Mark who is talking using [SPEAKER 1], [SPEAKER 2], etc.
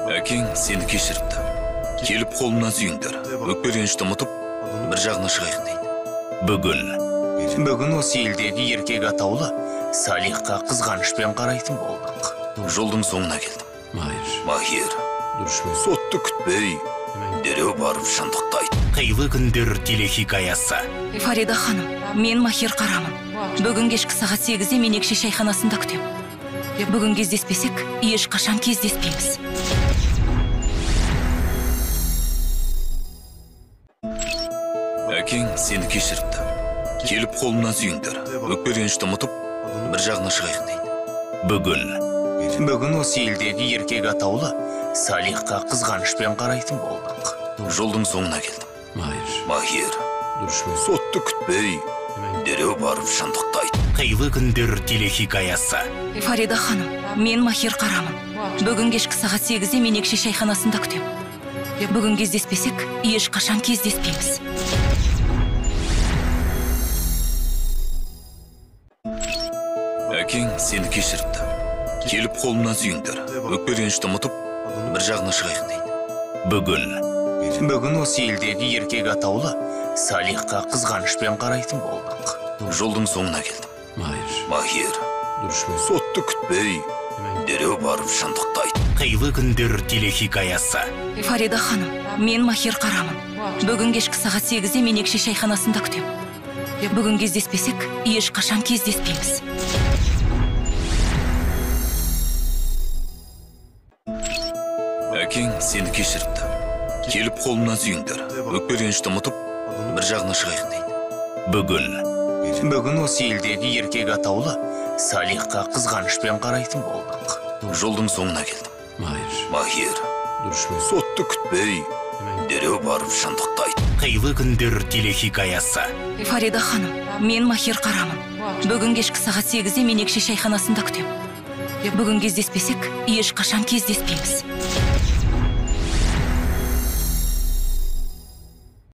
[SPEAKER 1] Әкең сені кешіріпті. Келіп қолымнан сүйіңдер. Өкпе ренішті ұмытып, бір жағына шығайық дейді.
[SPEAKER 2] Бүгін. Бүгін осы елдегі еркек атаулы Салихқа қызғанышпен қарайтын болдық.
[SPEAKER 1] Жолдың соңына келдім. Махир. Сотты күтпей, дереу барып шындықты айт.
[SPEAKER 2] Қилы күндер телехикаясы.
[SPEAKER 3] Фарида ханым, мен Махир Қарамын. Бүгін кешкі сағат 8-де Менекше шайханасында күтем. Бүгін кездеспесек, ешқашан кездеспейміз.
[SPEAKER 1] Әкең сені кешіріпті. Келіп қолымнан сүйіңдер. Өкпе ренішті ұмытып, бір жағына шығайық дейді.
[SPEAKER 2] Бүгін. Бүгін осы елдегі еркек атаулы Салихқа қызғанышпен қарайтын болдық.
[SPEAKER 1] Жолдың соңына келдім. Махир. Сотты күтпей, дереу барып шындықты айт.
[SPEAKER 2] Қилы күндер телехикаясы.
[SPEAKER 3] Фарида ханым, мен Махир Қарамын. Бүгін кешкі сағат 8-де Менекше шайханасында күтем. Бүгін кездеспесек, ешқашан кездеспейміз.
[SPEAKER 1] Әкең сені кешіріпті. Келіп қолымнан сүйіңдер. Өкпе ренішті ұмытып, бір жағына шығайық дейді.
[SPEAKER 2] Бүгін. Бүгін осы елдегі еркек атаулы Салихқа қызғанышпен қарайтын болдық.
[SPEAKER 1] Жолдың соңына келдім. Махир. Сотты күтпей, дереу барып шындықты айт.
[SPEAKER 2] Қилы күндер телехикаясы.
[SPEAKER 3] Фарида ханым, мен Махир Қарамын. Бүгін кешкі сағат 8-де Менекше шайханасында күтем. Бүгін кездеспесек, ешқашан кездеспейміз.
[SPEAKER 1] Әкең сені кешіріпті. Келіп қолымнан сүйіңдер. Өкпе ренішті ұмытып, бір жағына шығайық дейді.
[SPEAKER 2] Бүгін. Бүгін осы елдегі еркек атаулы Салихқа қызғанышпен қарайтын болдық.
[SPEAKER 1] Жолдың соңына келдім. Махир. Сотты күтпей, дереу барып шындықты айт.
[SPEAKER 2] Қилы күндер телехикаясы.
[SPEAKER 3] Фарида ханым, мен Махир Қарамын. Бүгін кешкі сағат 8-де Менекше шайханасында күтем. Бүгін кездеспесек, ешқашан кездеспейміз.